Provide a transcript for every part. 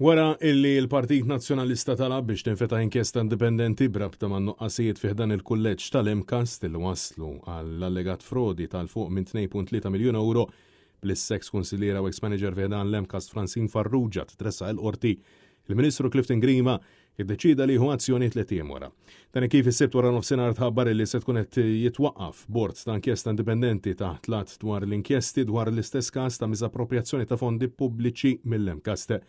Wara illi l-Partit Nazzjonalista talab biex tinfetaħ inkjesta indipendenti b'rabta man-nuqqasijiet fi ħdan il-Kulleġġ tal-MCAST li wasslu għall-allegat frodi ta' 'l fuq minn 2.3 miljun ewro bl-eks kunsilliera u eks manager fi ħdan l-MCAST Francine Farrugia titressaq il-Qorti, il-Ministru Clifton Grima iddeċieda li jieħu azzjoni tlett ijiem wara. Dan kif is-Sibt wara nofsinhar tħabbar li se tkun qed jitwaqqaf bord ta' inkjesta indipendenti taħt l-Att dwar l-Inkjesti dwar l-istess każ ta' miżapproprjazzjoni ta' fondi pubbliċi mill-MCAST.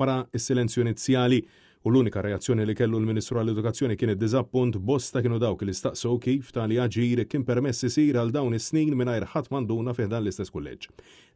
Wara s-silenzju inizjali u l-unika reazzjoni li kellu l-Ministru għall-Edukazzjoni kien id-diżappunt, bosta kienu dawk li staqsew kif tali aġir kien permess isir għal dawn is-snin mingħajr ħadd ma nduna fi ħdan l-istess kulleġġ.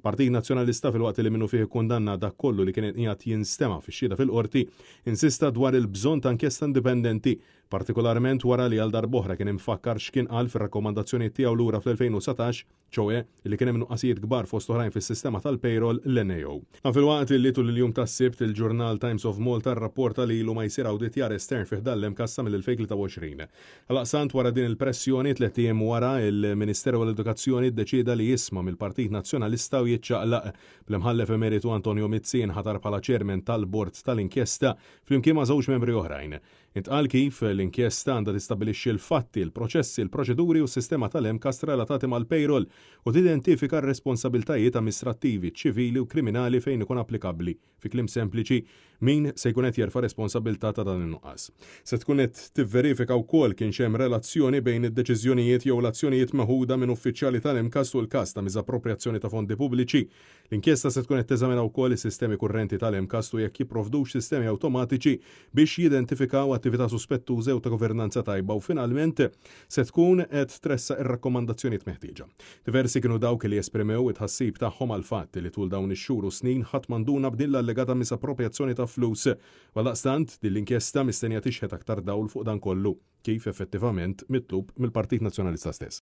Partit Nazzjonalista filwaqt li minnufih ikkundanna dak kollu li kien qiegħed jinstema' fix-xhieda fil-Qorti, insista dwar il-bżonn ta' inkjesta indipendenti, partikolarment wara li għal darb'oħra kien imfakkar x'kien qal fir-rakkomandazzjonijiet tiegħu lura fl-2019, ċoe li kien hemm nuqqasijiet kbar fost oħrajn fis-sistema tal-payroll l-NAO. Dan filwaqt li tul il-jum tas-Sibt il-ġurnal Times of Malta rrapporta li ilu ma jsir awditjar estern fi ħdan l-MCAST sa mill-2023. Għaldaqstant wara din il-pressjoni, tlett ijiem wara, il-Ministeru għall-Edukazzjoni ddeċieda li jisma' mill-Partit Nazzjonalista u jiċċaqlaq, bl-Imħallef Emeritu Antonio Mizzi jinħatar bħala Chairman tal-Bord tal-Inkjesta flimkien ma' żewġ membri oħrajn. Intqal kif l-inkjesta għandha tistabbilixxi l-fatti, il-proċessi, il-proċeduri u s-sistema tal-MCAST relatati mal-payroll u tidentifika r-responsabiltajiet amministrattivi, ċivili u kriminali fejn ikun applikabbli. Fi kliem sempliċi, min se jkun qed jerfa' responsabbiltà ta' dan in-nuqqas. Se tkun qed tivverifika wkoll kienx hemm relazzjoni bejn id-deċiżjonijiet jew l-azzjonijiet meħuda minn uffiċjali tal-MCAST u l-każ ta' miżapproprjazzjoni ta' fondi pubbliċi. L-inkjesta se tkun qed teżamina wkoll is-sistemi kurrenti tal-MCAST u jekk jipprovdux sistemi awtomatiċi biex jidentifikaw attività suspettuża jew ta' governanza tajba u finalment se tkun qed tressaq ir-rakkomandazzjonijiet meħtieġa. Diversi kienu dawk li esprimew it-tħassib tagħhom għall-fatt li tul dawn ix-xhur u snin ħadd ma nduna b'din l-allegata misapproprjazzjoni ta' flus. U għaldaqstant, din l-inkjesta mistennija tixħet aktar dawl fuq dan kollu, kif effettivament mitlub mill-Partit Nazzjonalista stess.